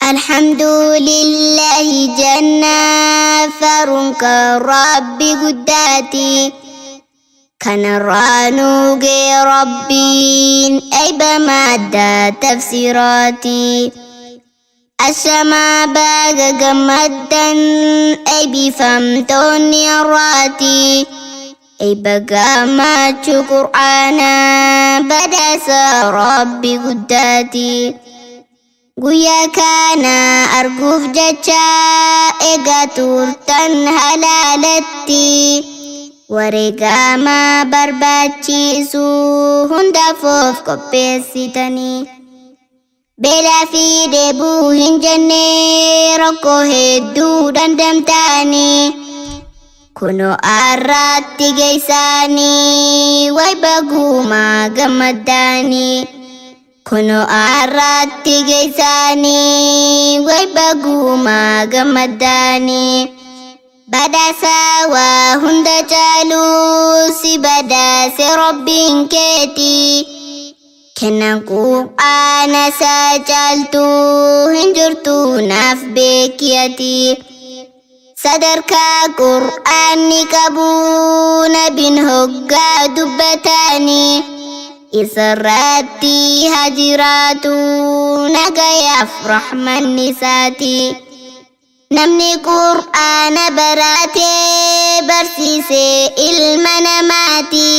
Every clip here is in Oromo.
Alhamdulillahi jenna faaruun kan Rabbi guddaati. Kanarraa nu ga'e Rabbiin eebba madda tafsiraati. Ashamaa baga gammaddan eebbifamtoonni har'aati. Eebba gammachuu Qur'aanaa badhaasa Rabbi guddaati. Guyyaa kana arguuf jecha eegaa turtan halaalatti. Wareegama barbaachisu hundaaf of qopheessitanii. Beelaa fi dheebuu hin jenne rakkoo hedduu dandamtanii. Kunoo har'aatti geessanii way bagumaa gammaddaanii. Kunoo har'aatti geessanii way bagumaa gammaddaanii. Badhaasa waa hunda caalu si badhaase Rabbiin keeti. Kennaan Qur'aana isaa caaltu hin jirtu naaf beeki ati. Sadarkaa Qur'aanni qabu nabiin hoggaa dubbatanii. Isarratti haa jiraatu nagayaaf rahmanni isaati. Namni Qur'aana baratee barsiise ilma namaati.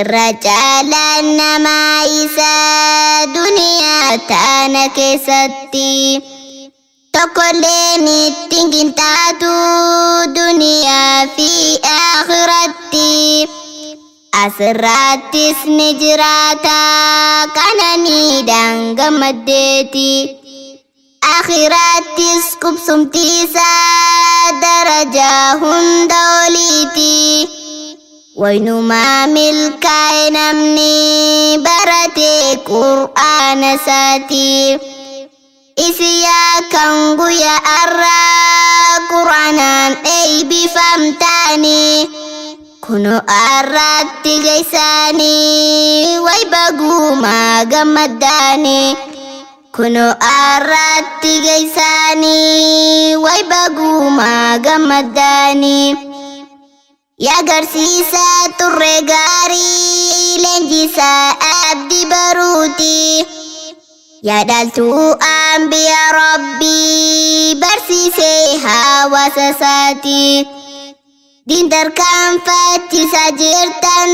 Irra caalaan namaa isa duniyaa taana keessatti. Tokkolleen ittiin qinxaatu duniyaa fi akhiratti. Asirrattis ni jiraata qananiidhaan gammaddeeti. Akhirattis qubsumti isaa darajaa hunda oliiti. Waynumaa milkaa'e namni barate Qur'aana isaati. Isiyaa kan guyyaa har'aa Qur'aanaan eebbifamtaani. Kunoo har'aatti geessanii way bagumaa gammaddaani. Kunoo har'aatti geessanii way bagumaa gammaddaanii. Yaa garsiisaa turre gaarii leenjisaa abdii baruuti. Yaa dhaaltuu ambiya Rabbii barsiisee hawaasa isaati. Diin tarkaanfachiisaa jirtan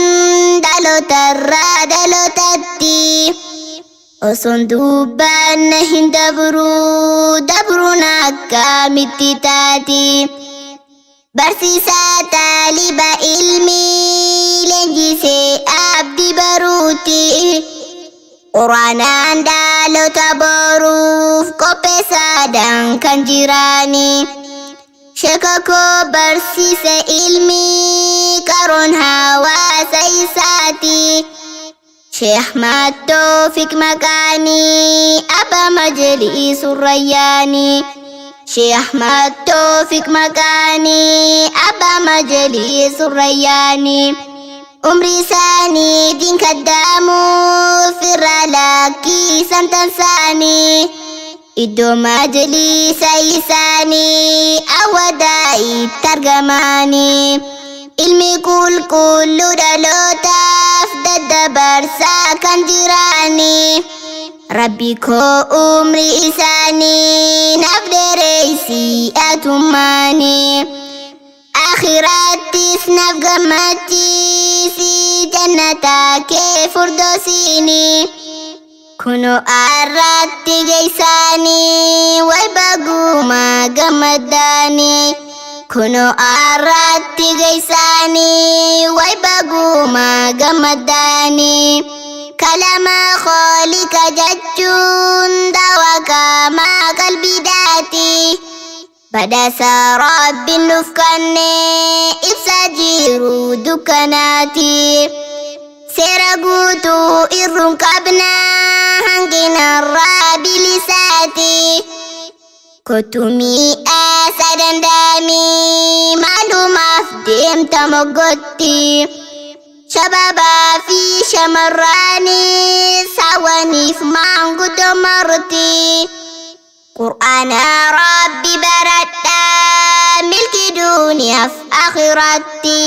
dhalootarraa dhalootatti. Osoon dubbanna hin dabru dabruun akkamitti taati. Barsiisaa taaliba ilmii leenjisee abdii baruuti. Quraanaan dhaloota boruuf qopheessaadhaan kan jiraani. Sheeka koo barsiise ilmii qaroon hawaasa isaati. Sheekh Ahmad Toofiq maqaanii Abba Majliisu Rayyaanii. Sheekh Ahmad Toofiq maqaanii Abba Majliisu Rayyaanii. Umrii isaanii diin kaddaamuu firra lakkiisan tansaanii. Iddoo majliisa isaanii awwadaa itti argamanii. Ilmi qulqulluu dhalootaaf daddabarsaa kan jiraanii. Rabbi koo umrii isaanii naaf dheereessi atummaanii. Akhirattis naaf gammachiisi jannata kee furdosiini. Kunoo har'aatti geessanii way bagumaa gammaddaanii. Kunoo har'aatti geessanii way bagumaa gammaddaanii. Kalama khoolika jechuun dawaa qaamaa qalbiidhaati. Badhaasa Rabbiin nuuf kenne ibsa jiru dukkanaati. Seera guutuu irruun qabna hanqinarraa bilisaati. Kottu mi'aa sadandaamii maalumaaf deemta moggotti. Shababaa fi shamarraanis hawaniif maanguddoo marti. Qur'aana Rabbi baradhaa milki duniyaaf akhiratti.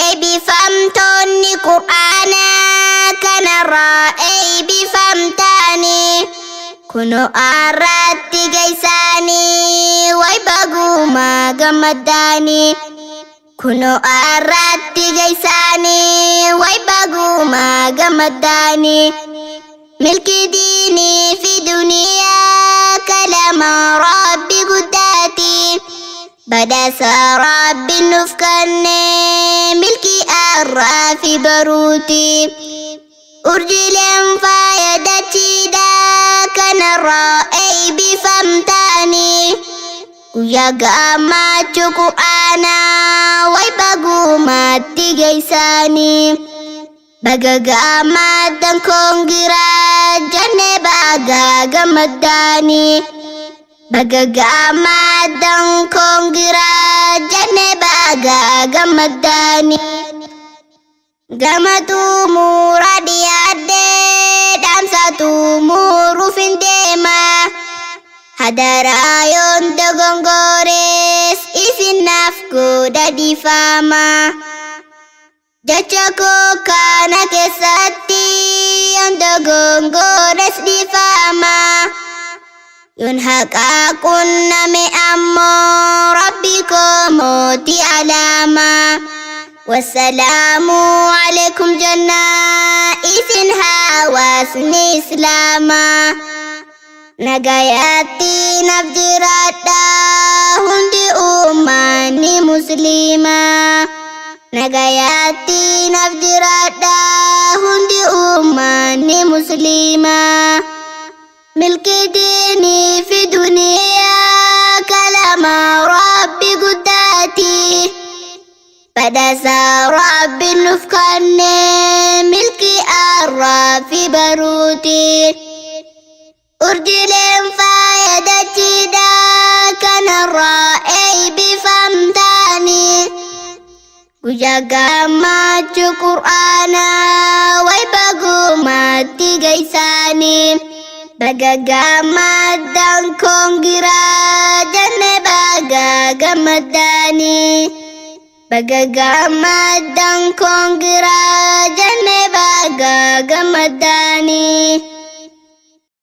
Eebbifamtoonni Qur'aanaa kanarraa eebbifamtaanii kunoo arratti geessaanii way bagumaa gammaddaanii. Kunoo arratti geessaanii way bagumaa gammaddaanii. Milki diinii fi duniyaa kalama Rabbi guddaati. Badhaasa Rabbi nuuf kenne milki arraa fi baruuti. Urjiileen faaya dachiidha kanarraa eebbifamtaanii. Guyyaa gammachuu Qur'aanaa way bagumaatti geessaanii. Baga gammaddan koongiraa jennee baga gammaddaanii. Baga gammaddan koongiraa jennee baga gammaddaanii. Gama xumuraa dhiyaadhee dhaamsa xumuruuf hin deema. Hadaraa yoon dogongores isin naaf godha dhiifama. Jecha koo kana keessatti yoon dogongores dhiifama. Yoon haqaa qunname ammoo Rabbi koo mootii alaamaa. Wassalaamu alaikum jannaa isin hawaasni Islaamaa. Nagayaatti naaf jiraadhaa hundi uummanni Musliimaa. Nagayaatti naaf jiraadhaa hundi uummanni Musliimaa. Milki diinii fi duniyaa kalama Rabbi guddaati. Badhaasa Rabbi nuuf kenne milki arraa fi baruuti. Urjiileen faaya dachiidha kanarraa eebbifamtaanii. Guyyaa gammachuu Qur'aanaa way bagumaatti geessaanii. Baga gammaddan koongiraa jennee baga gammaddaanii. Baga gammaddan koongiraa jennee baga gammaddaanii.